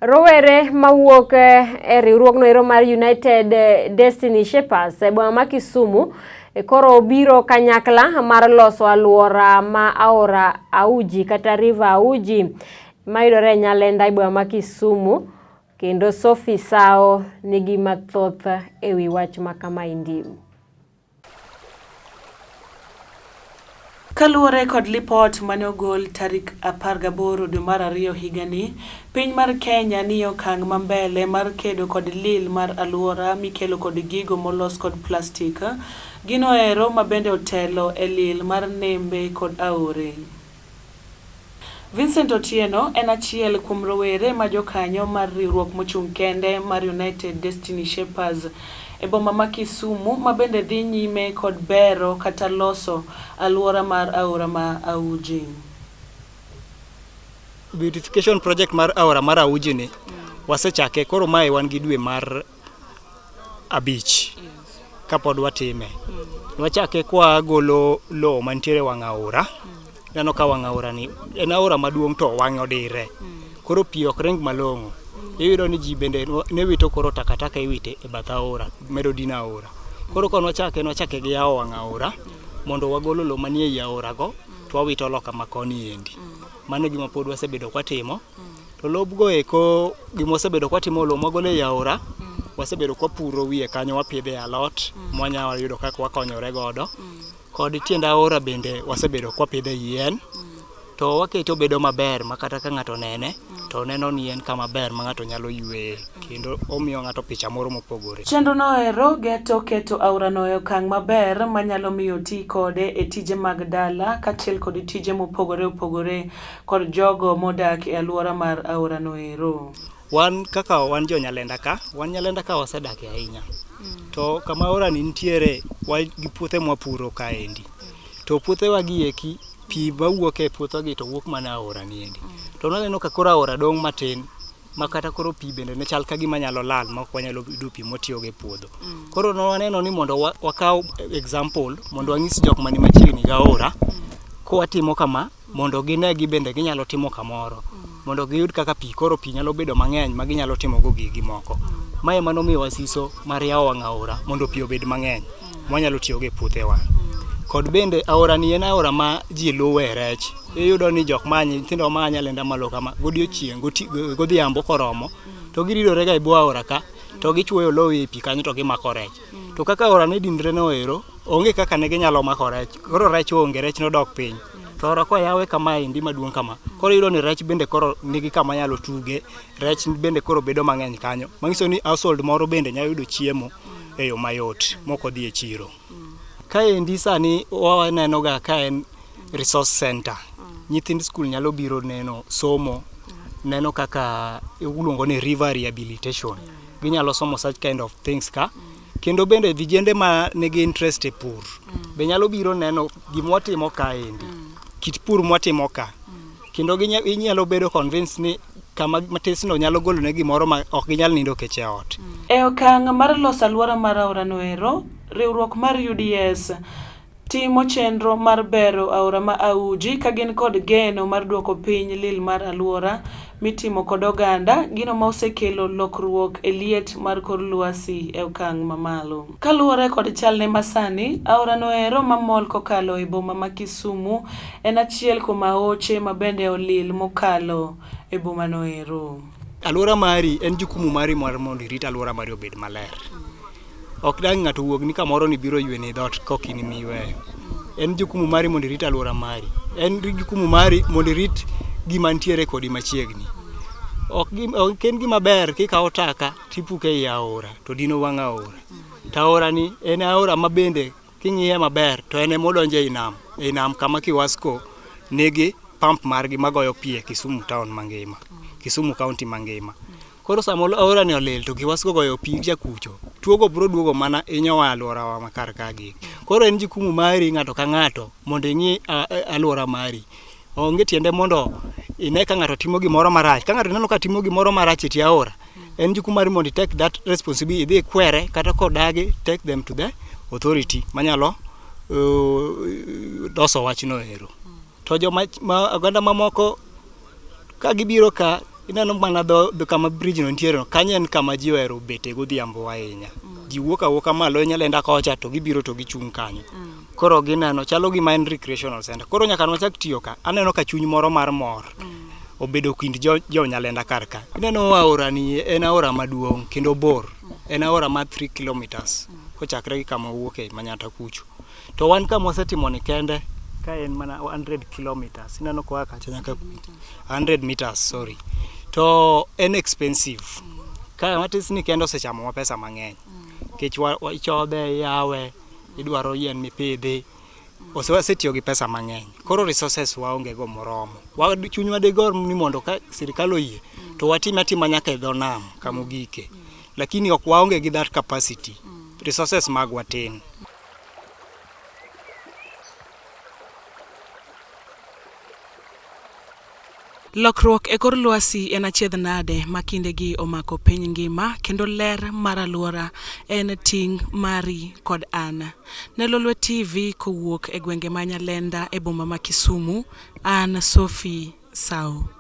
Rowere mawuok e riwruogno ero mar United Destiny Shapers e boma ma Kisumu koro biro kanyakla mar loso alwora ma aora Auji kata River Auji mayudore e Nyalenda e boma ma Kisumu kendo Sophie Sao nigi mathoth e wi wach ma kamaendi. Kaluwore kod lipot mane ogol tarik 18 dwe mar ariyo higani, piny mar Kenya nie okang' ma mbele mar kedo kod lil mar aluora mikelo kod gigo molos kod plastik, gino ero mabende otelo e lil mar nembe kod aore. Vincent Otieno en achiel kuom rowere ma jokanyo mar riwruok mochung' kende mar United Destiny Shapers e boma ma Kisumu ma bende dhi nyime kod bero kata loso aluora mar aora ma Auji. Beautification project mar aora mar Auji ni wasechake koro mae wan gi dwe mar abich kapod watime. Wachake kwa golo lowo mantiere e wang' aora. Ineno ka wang' aora ni en aora maduong' to wang'e odire. Koro pi ok ring malong'o. Iyudo ni ji bende ne wito koro takataka iwite e bath aora, medo dino aora. Koro ka nwachake, nwachake gi yawo wang' aora mondo wagolo lowo manie ei aora go to wawito loka ma koni endi. Mano e gima pod wasebedo kwatimo. To lobgo eko gima wasebedo kwatimo lowo mwagolo ei aora wasebedo kwapuro wiye kanyo wapidhe alot mwanyalo yudo kaka wakonyore godo. Kod tiend aora bende wasebedo kwapidhe yien to waketo obedo maber ma kata ka ng'ato onene to oneno ni en kama ber ma ng'ato nyalo yweye kendo omiyo ng'ato picha moro mopogore. Chenro noero geto keto aorano e okang' maber manyalo miyo ti kode e tije mag dala kaachiel kod tije mopogore opogore kod jogo modak e aluora mar aorano ero. Wan kaka wan jo Nyalenda ka, wan Nyalenda ka wasedake ahinya. To kama aora ni nitiere wan gi puothe mwapuro kaendi. To puothewa gi eki pi mawuok e puothegi to wuok mana e aora ni endi. To naneno ka koro aora dong' matin ma kata koro pi bende ne chal ka gima nyalo lal ma ok wanyalo yudo pi mwatiyogo e puodho. Koro ne waneno ni mondo wakaw example mondo wanyis jok mani machiegni gi aora kwatimo kama mondo gine gibende ginyalo timo kamoro mondo giyud kaka pi koro pi nyalo bedo mang'eny ma ginyalo timogo gigi moko. Mae ema nomiyowa siso mar yawo wang' aora mondo pi obed mang'eny mwanyalo tiyogo e puothewa. Kod bende aora ni en aora ma ji luwe rech. Iyudo ni jok ma nyithindo ma Nyalenda malo kama godiochieng' godhiambo koromo to giridore ga e bwo aora ka to gichuoyo lowo e pi kanyo to gimako rech. To kaka aora ne dinre no ero onge kaka ne ginyalo mako rech. Koro rech onge, rech nodok piny. To aora koyawe kamaendi maduong' kama, koro iyudo ni rech bende koro nigi kama nyalo tuge, rech bende koro bedo mang'eny kanyo. Manyiso ni household moro bende nyalo yudo chiemo e yo mayot mok odhi e chiro. Kaendi sani waneno ga ka en resource center. Nyithind skul nyalo biro neno somo, neno kaka iluongo ni river rehabilitation. Ginyalo somo such kind of things ka. Kendo bende vijende ma nigi interest e pur be nyalo biro neno gima watimo kaendi, kit pur mwatimo ka. Kendo inyalo bedo convinced ni kama matisno nyalo golo ne gimoro ma ok ginyal nindo kech e ot. E okang' mar loso aluora mar aorano ero, riwruok mar UDS timo chenro mar bero aora ma Auji ka gin kod geno mar duoko piny lil mar aluora mitimo kod oganda, gino ma osekelo lokruok e liet mar kor lwasi e okang' mamalo. Kaluwore kod chalne masani, aorano ero mamol kokalo e boma ma Kisumu en achiel kuom aoche ma bende olil mokalo e bomano ero. Aluora mari en jukumu mari mar mondo irit aluora mari obed maler. Ok dang' ng'ato wuogni kamoro ni biro yweni dhoot kok in ema iweyo. En jukumu mari mondo irit aluora mari. En jukumu mari mondo irit gima nitiere kodi machiegni. Ok en gima ber kikawo taka tipuko ei aora to dino wang' aora. To aora ni en aora ma bende king'iye maber to en ema odonjo ei nam, ei nam kama Kiwasco nigi pump margi magoyo pi e Kisumu town mangima, Kisumu county mangima. Koro sama aora ni olil to Kiwasco goyo pi cha kucho, tuo go biro duogo mana hinyowa e aluorawa ma kar ka gi. Koro en jukumu mari ng'ato ka ng'ato mondo ing'i aluora mari. Onge tiende mondo ine ka ng'ato timo gimoro marach. Ka ng'ato ineno ka timo gimoro marach e tie aora, en jukumu mari mondo i take that responsibility idhi ikwere kata kodagi take them to the authority manyalo loso wachno ero. To joma oganda mamoko ka gibiro ka Ineno mana dho, dho kama bridge no nitiere no, kanyo en kama ji ohero bete godhiambo ahinya. Ji wuok awuoka malo e Nyalenda kocha to gibiro to gichung' kanyo. Koro gineno, chalo gima en recreational center. Koro nyaka nwachak tiyo ka, aneno ka chuny moro mar mor obedo kind jo, jo Nyalenda kar ka. Ineno aora ni en aora maduong' kendo bor. En aora mar 3 kilometers kochakre gi kama owuoke Manyata kucho. To wan kama wasetimo ni kende ka en mana 100 kilometers. Ineno koa kacha nyaka 100 meters, sorry. To en expensive. Ka matis ni kende osechamowa pesa mang'eny. Nikech ichodhe, iyawe, idwaro yien mipidhi. Wasetiyo gi pesa mang'eny. Koro resources waonge go moromo. Chunywa digor ni mondo ka sirikal oyie to watime atima nyaka e dho nam kama ogike. Lakini ok waonge gi that capacity. Resources magwa tin. Lokruok e kor lwasi en achiedh nade ma kindegi omako piny ngima kendo ler mar alwora en ting' mari kod an. Ne Lolwe TV kowuok e gwenge ma Nyalenda e boma ma Kisumu, an Sophie Sao.